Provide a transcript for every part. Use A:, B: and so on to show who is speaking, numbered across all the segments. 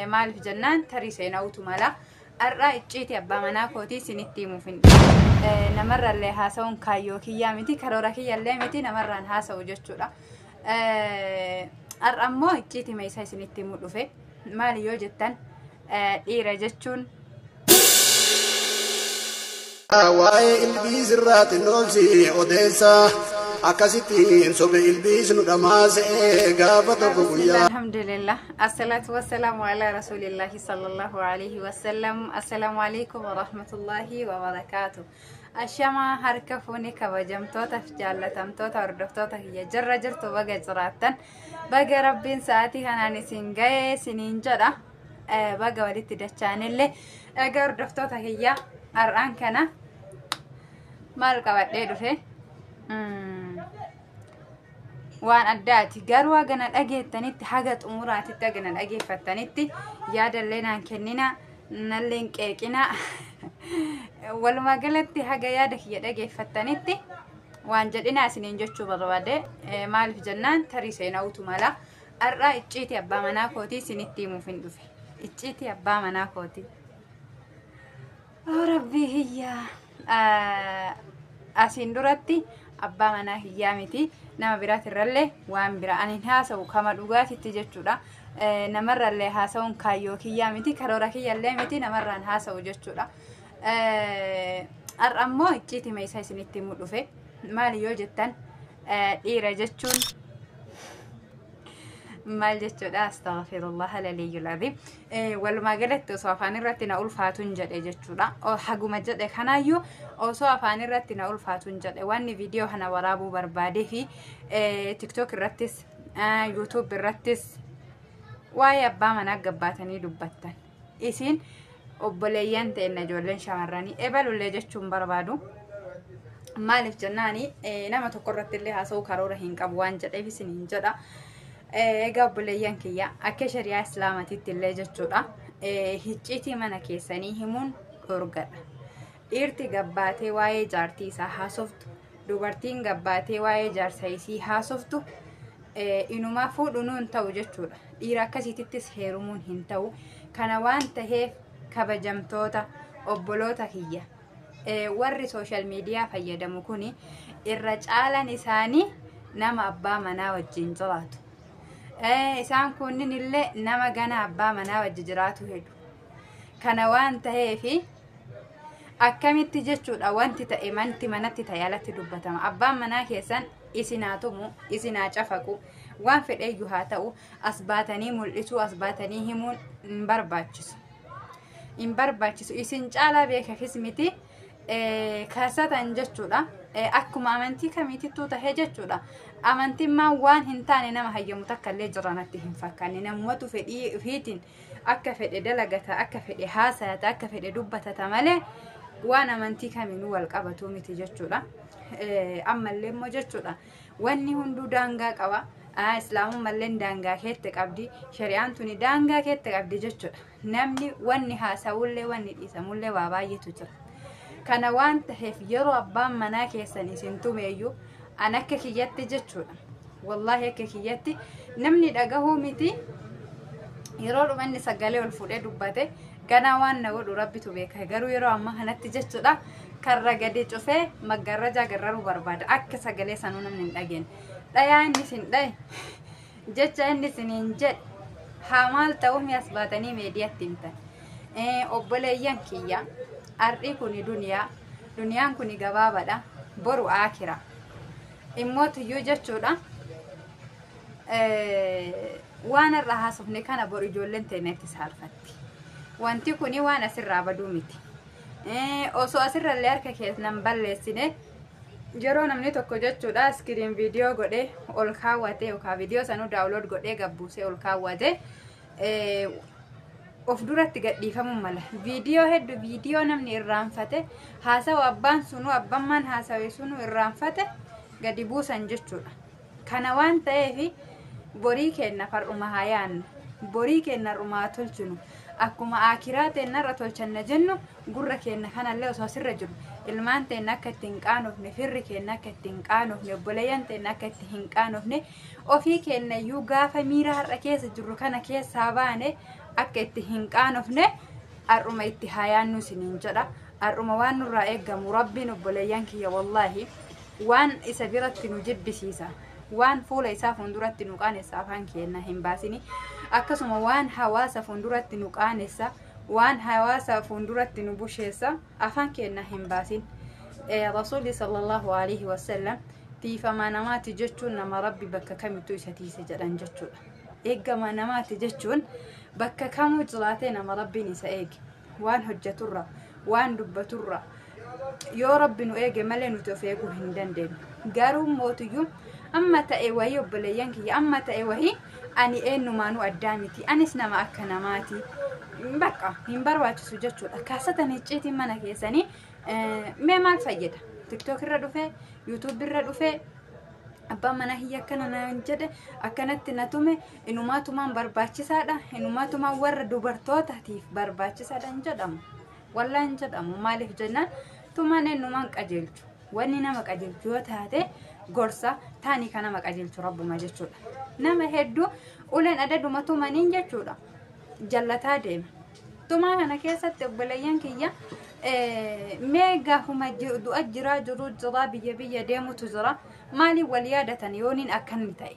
A: Maaliif jennaan tarii seena'uutu mala. Har'a icciitii abbaa manaa kootii isinitti himuuf hin namarrallee haasa'uun kaayyoo kiyyaa miti, karoora kiyyallee miti, namarraan haasa'u jechuudha. Har'a immoo icciitii meeshaa isinitti himuu dhufe. Maali yoo jettan, dhiira jechuun
B: Waa'ee ilbiis irraa xinnoolsi odeessa, akkasittiin sobe ilbiis nu dhamaase gaafa tokko guyyaa.
A: Alhamdulillah. Assalatu wassalamu ala rasulillahi sallallahu alaihi wasallam. Assalamu alaikum wa rahmatullahi wa barakatuh. Ashamaa, harka fuuni, kabajamtoota fi jaallatamtoota hordoftoota kiyya, jirra jirtu? Baga jiraattan. Baga Rabbiin sa'aatii kanaan isin ga'ee isiniin jedha. Baga walitti dachaanillee. Egaa hordoftoota kiyya, har'aan kana maal qabadhee dhufe? Waan addaati. Garuu hagana dhageettanitti, haga xumuraatitti hagana dhageeffattanitti, yaadallee naan kennina, nalleen qeeqina. Walumaa galatti haga yaada kiyya dhageeffattanitti waan jedhina isiniin jechuu barbaade. Maaliif jennaan tarii seena'uutu mala. Har'a icciitii abbaa manaa kootii isinitti himuuf hin dhufe. Icciitii abbaa manaa kootii. Oh Rabbii hiyyaa. Asiin duratti abbaa manaa hiyyaa miti, nama biraatirrallee waan bira ani hin haasa'u, kama dhugaatitti jechuudha. Namarrallee haasa'uun kaayyoo kiyyaa miti, karoora kiyyallee miti, namarraan haasa'u jechuudha. Har'a immoo icciitii meeshaa isinitti himuu dhufe. Maali yoo jettan, dhiira jechuun maal jechuudha? Astaghfirullah alaliyyul aziim. Walumaa galatti osoo afaan irratti na ulfaatuun jedhe jechuudha. Haguma jedhe kanaayyuu osoo afaan irratti na ulfaatuun jedhe. Wanni viidiyoo kana waraabuu barbaadee fi TikTok irrattis YouTube irrattis waa'ee abbaa manaa gabbaatanii dubbattan. Isin obboleeyyan ta'e, ijoolleen shamarranii ebalullee jechuun barbaadu. Maaliif jennaani nama tokko irratti illee haasa'uu karoora hin qabu waan jedheef isiniin jedha. Egaa obboleeyyan kiyya, akka shari'aa islaamatiitti illee jechuudha. Hicciitii mana keessanii himuun dhorgadha. Dhiirti gabbaatee waa'ee jaartii isaa haasoftu, dubartiin gabbaatee waa'ee jaarsa isii haasoftu, inumaa fuudhuun hin ta'u jechuudha. Dhiira akkasiitittis heerumuun hin ta'u. Kana waan taheef, kabajamtoota obboloota kiyya, warri social media fayyadamu kuni irra caalan isaanii nama abbaa manaa wajjin jiraatu. Isaan kunniin illee nama gana abbaa manaa wajji jiraatu hedu. Kana waan taheefi akkamitti jechuudha, wanti ta'e manti manatti ta'e alatti dubbatama. Abbaan manaa keessan isin haa tumu, isin haa cafaqu, waan fedheeyyuu haa ta'u, as baatanii mul'isuu, as baatanii himuun hin barbaachisu. Hin barbaachisu. Isin caalaa beekafis miti. Kaasatan jechuudha. Akkuma amantii kamiitittuu tahee jechuudha. Amantiin maan waan hin taane nama hayyamu takka illee jira natti hin fakkaanne. Namumatu fedhii ofiitiin akka fedhe dalagata, akka fedhe haasayata, akka fedhe dubbatata malee waan amantii kamiinuu wal qabatu miti jechuudha. Ammallee immoo jechuudha. Wanni hunduu daangaa qaba. Islaamummallee daangaa keette qabdi. Shari'aan tuni daangaa keette qabdi jechuudha. Namni wanni haasa'ullee wanni dhiisamullee waa baay'eetu jira. Kana waan taheef yeroo abbaan manaa keessan isin tumeeyyuu, an akka kiyyatti jechuudha. Wallaahi akka kiyyatti namni dhagahuu miti, yeroo dhumanni sagalee ol fuudhee dubbate ganaa waan na godhu Rabbitu beeka. Garuu yeroo ammaa kanatti jechuudha, karra gadi cufee maggarrajaa garraruu barbaada, akka sagalee sanuu namni hin dhageenye. Dhayaa inni isin dhaye, jecha inni isiniin jedhe haa maal ta'uu, mi'as baatanii meediyaatti himtan. Obboleeyyan kiyya, har'i kuni duniyaa, duniyaan kuni gabaabaadha, boru aakira. Immoo tuyyuu jechuudha, waan har'a haasofne kana boru ijoolleen teenya itti saalfatti. Wanti kuni waan asirraa baduu miti. Osoo asirrallee harka keessan balleessine, yeroo namni tokko jechuudha screen viidiyoo godhee ol kaawwate yookaan viidiyoo sanuu download godhee gabbuusee ol kaawwate, of duratti gadhiifamuu mala. Viidiyoo hedduu, viidiyoo namni irraanfate, haasawa abbaan sunuu abbammaan haasawe sunuu irraanfate gadi buusan jechuudha. Kana waan ta'eef borii kenna far'uma haa yaannu. Borii kenna har'uma haa tolchinu. Akkuma akiraa teennarra tolchanna jennu, gurra keenya kanallee osoo asirra jiru ilmaan teenya akka itti hin qaanofne, firri keenya akka itti hin qaanofne, obboleeyyan teenya akka itti hin qaanofne, ofii keenya iyyuu gaafa miira har'a keessa jirru kana keessaa baane Akka itti hin qaanofne har'uma itti haa yaannu isiniin jedha. Har'uma waan nurraa eeggamu Rabbiin, obboleeyyan kiyya, wallaahi waan isa biratti nu jibbisiisa, waan fuula isaa fuulduratti nu qaanessa afaan keenya hin baasini. Akkasuma waan hawaasa fuulduratti nu qaanessa, waan hawaasa fuulduratti nu busheessa afaan keenya hin baasin. Rasuulli sallallahu alaihi wasallam tiifamaa namaati jechuun nama Rabbi bakka kamittuu isa tiise jedhan jechuudha. Eeggamaa namaati jechuun bakka kamuu jiraatee nama Rabbiin isa eege, waan hojjeturra, waan dubbaturra yoo Rabbi nu eege malee nuti of eeguu hin dandeenyu. Garuu mootiyyuu amma ta'e wayii, obboleeyyan kiyya, amma ta'e wayii ani eenyumaanuu addaa miti, anis nama akka namaati, bakka hin barbaachisu jechuudha. Kaasatan icciitiin mana keessanii mee maal fayyada? TikTok irra dhufee, YouTube irra dhufee, abbaan mana hiyya akkana naan jedhe, akkanatti na tume, inumaatumaan barbaachisaadha, inumaatumaan warra dubartootaatiif barbaachisaadha hin jedhamu. Wallaa hin jedhamu. Maaliif jennaan, tumaan eenyumaan qajeelchu. Wanni nama qajeelchu yoo taate gorsa taanii kan nama qajeelchu Rabbuma jechuudha. Nama hedduu uleen adaduma tumaniin jechuudha jallataa deema. Tumaa kana keessatti, obboleeyyan kiyya, mee gaafuma du'a jiraa jiru jira, biyya biyya deemutu jira. Maaliif wal yaadatan yooniin akkanni ta'e?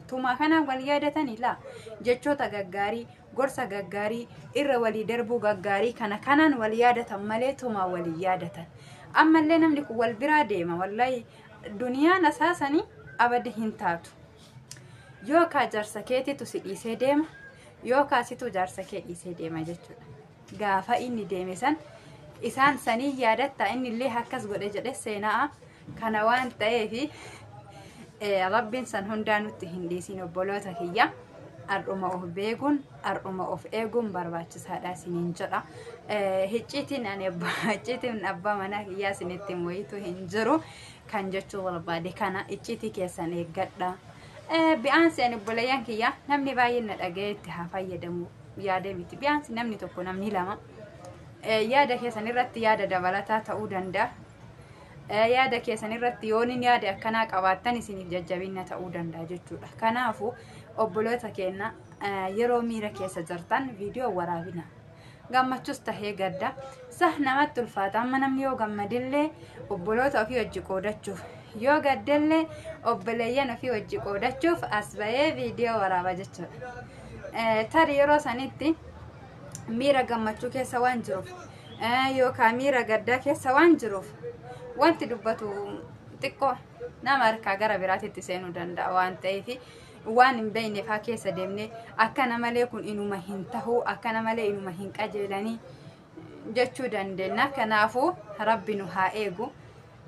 A: Tumaa kanaan wal yaadatanii laa? Jechoota gaggaarii, gorsa gaggaarii, irra walii darbuu gaggaarii kana kanaan wal yaadatan malee tumaa walii yaadatan. Ammallee namni kun wal biraa deema. Wallahi duniyaan asaasanii abadi hin taatu. Yookaan jaarsa keetitu si dhiisee deema, yookaan situ jaarsa kee dhiisee deema jechuudha. Gaafa inni deeme san isaan sanii yaadatta, inni illee akkas godhe jedhe seenaa kana waan ta'eefi Rabbiin san hundaa nutti hin dhiisin. Obboloota kiyya, har'uma of beekuun, har'uma of eeguun barbaachisaadha isiniin jedha. Hicciitiin ani icciitiin abbaa manaa kiyyaa isinitti wayitu hin jiru kan jechuu barbaade kana, icciitii keessan eeggadha. Bi'aansi ani, obboleeyyan kiyya, namni baay'een na dhaga'ee itti haa fayyadamu yaada miti. Bi'aansi namni tokko, namni lama yaada keessan irratti yaada dabalataa ta'uu danda'a. Yaada keessan irratti yooniin yaada akkanaa qabaattan isiniif jajjabina ta'uu danda'a jechuudha. Kanaafuu obboloota keenya, yeroo miira keessa jirtan viidiyoo waraabina. Gammachus tahee gadda. Sah namatti ulfaata. Amma namni yoo gammadillee obboloota ofii wajji qoodachuuf, yoo gaddellee obboleeyyan ofii wajji qoodachuuf as bahee viidiyoo waraaba jechuudha. Tarii yeroo sanitti miira gammachuu keessa waan jiruuf yookaan miira gaddaa keessa waan jiruuf wanti dubbatu xiqqoo nama harkaa gara biraatitti seenuu danda'a waan ta'eef, waan hin beekne faa keessa deemnee akkana malee kun inuma hin tahuu, akkana malee inuma hin qajeelanii jechuu dandeenya. Kanaafuu Rabbi nu haa eegu.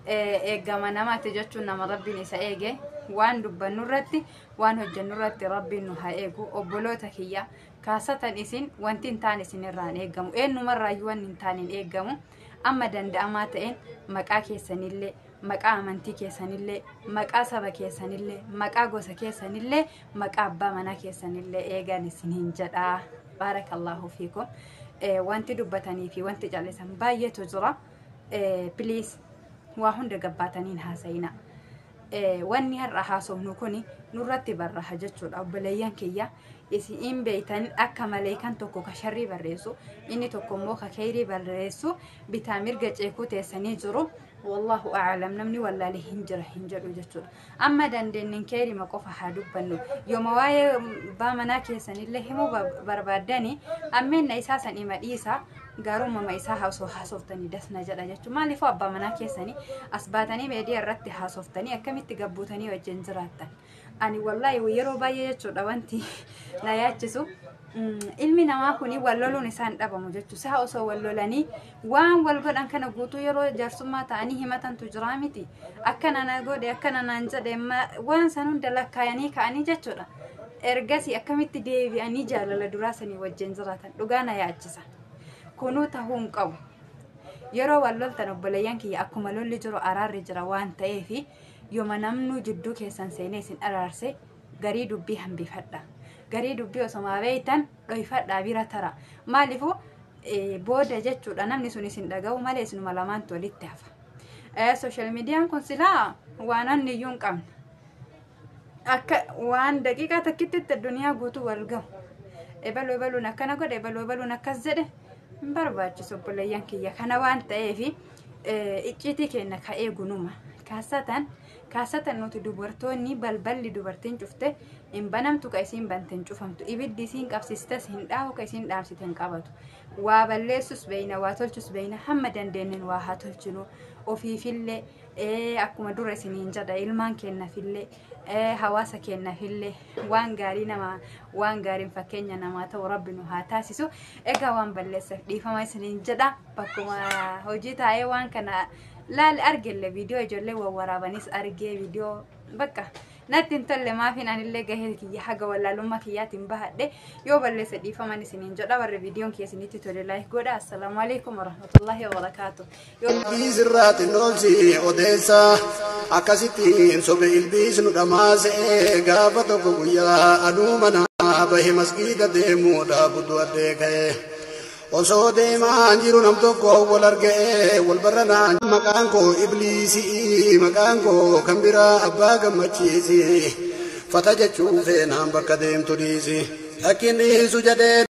A: Eegama namaati jechuun nama Rabbiin isa eege. Waan dubbannu irratti, waan hojjennu irratti Rabbiin nu haa eegu. Obboloota kiyya, kaasatan isin wanti hin taane isinirraa hin eegamu. Eenyumarraayyuu wanni hin taane hin eegamu. Amma danda'amaa ta'een maqaa keessanillee, maqaa amantii keessanillee, maqaa saba keessanillee, maqaa gosa keessanillee, maqaa abbaa manaa keessanillee eegan isiniin jedha. Baarakallaahu fiikum. Wanti dubbatanii fi wanti callisan baay'eetu jira. Please, waa hunda gabbaataniin haasayina. Wanni har'a haasofnu kuni nurratti barraha jechuudha. Obboleeyyan kiyya, isin beeytan akka maleekan tokko ka sharrii barreessu, inni tokko immoo ka kheyrii barreessu bitaa mirga ceekuu teessanii jiru. Wallahu a'lam, namni wallaalee hin jira hin jedhu jechuudha. Amma dandeenyeen keerima qofa haa dubbannu. Yooma waa'ee abbaa manaa keessanillee himuu barbaaddani, ammeenna isaa san ima dhiisa, garuu mama isaa osoo haasoftanii dasna jedha jechuudha. Maaliifuu abbaa manaa keessanii as baatanii meediyaa irratti haasoftanii akkamitti gabbuutanii wajjin jiraattan? Ani wallaahi yeroo baay'ee jechuudha wanti na yaachisu, ilmi namaa kun wal loluun isaan dhabamu jechuudha. Isaa osoo wal lolanii waan wal godhan kana guutuu yeroo jaarsummaa ta'anii himatantu jira miti. Akkana na godhe, akkana naan jedhe, waan san hunda lakkaayanii ka'anii jechuudha. Ergasii akkamitti deebi'anii jaalala duraa sanii wajjin jiraatan? Dhugaa na yaachisa. Kunuu tahuu hin qabu. Yeroo wal loltan, obboleeyyan kiyya, akkuma lolli jiru araarri jira waan ta'eef, yooma namnuu jidduu keessan seenee isin araarse garii dubbii hambifadha. Garii dubbii osomaa beeytan dhoyfadhaa bira tara. Maaliifuu booda jechuudha namni sun isin dhaga'u malee isinuma lamaantu walitti hafa. Social miidiyaan kun silaa waan anni iyyuu hin qabne. Akka waan daqiiqaa takkitti addunyaa guutuu wal gahu. Ebaluu ebaluun akkana godhe, ebaluu ebaluun akkas jedhe hin barbaachisu obboleeyyan kiyya. Kana waan ta'eef icciitii keenya ka eegunuma. Kaasatan nuti dubartoonni balballi dubartiin cufte hin banamtu, ka isiin bante hin cufamtu. Ibiddi isiin qabsiistes hin dhaabu, ka isiin dhaamsite hin qabatu. Waa balleessus beeyna, waa tolchus beeyna, hamma dandeenyeen waa haa tolchinu. Ofiifillee akkuma dura isiniin jedha, ilmaan keenyafillee, hawaasa keenyafillee waan gaarii nama waan gaariin fakkeenya namaa ta'u rabbi nu haa taasisu. Egaa waan balleesseef dhiifama isiniin jedha. Bakkuma hojii taa'ee waan kana laal argelle, viidiyoo ijoollee wawwaraabanis argee, viidiyoo bakka natti hin tolle, maafiin anillee gahee kiyya haga wallaalummaa kiyyaatiin bahadhe. Yoo balleesse dhiifaman isiniin jedha. Warri viidiyoon kiyya isinitti tole like godha. Assalaamu alaikum warahmatullahi wabarakaatu.
B: Ilbiis irraa xinnoolsi odeessa, akkasittiin sobe ilbiis nu dhamaase. Gaafa tokko guyyaa aduu mana bahe masgiida deemuudhaaf du'adhee ka'e. Osoo deemaan jiru nam tokko wal argee wal barranaan, maqaan koo ibliisii, maqaan koo kan biraa abbaa gammachiisi, fata jechuu feenaan bakka deemtu dhiisi, lakkin dhiisu jedhee.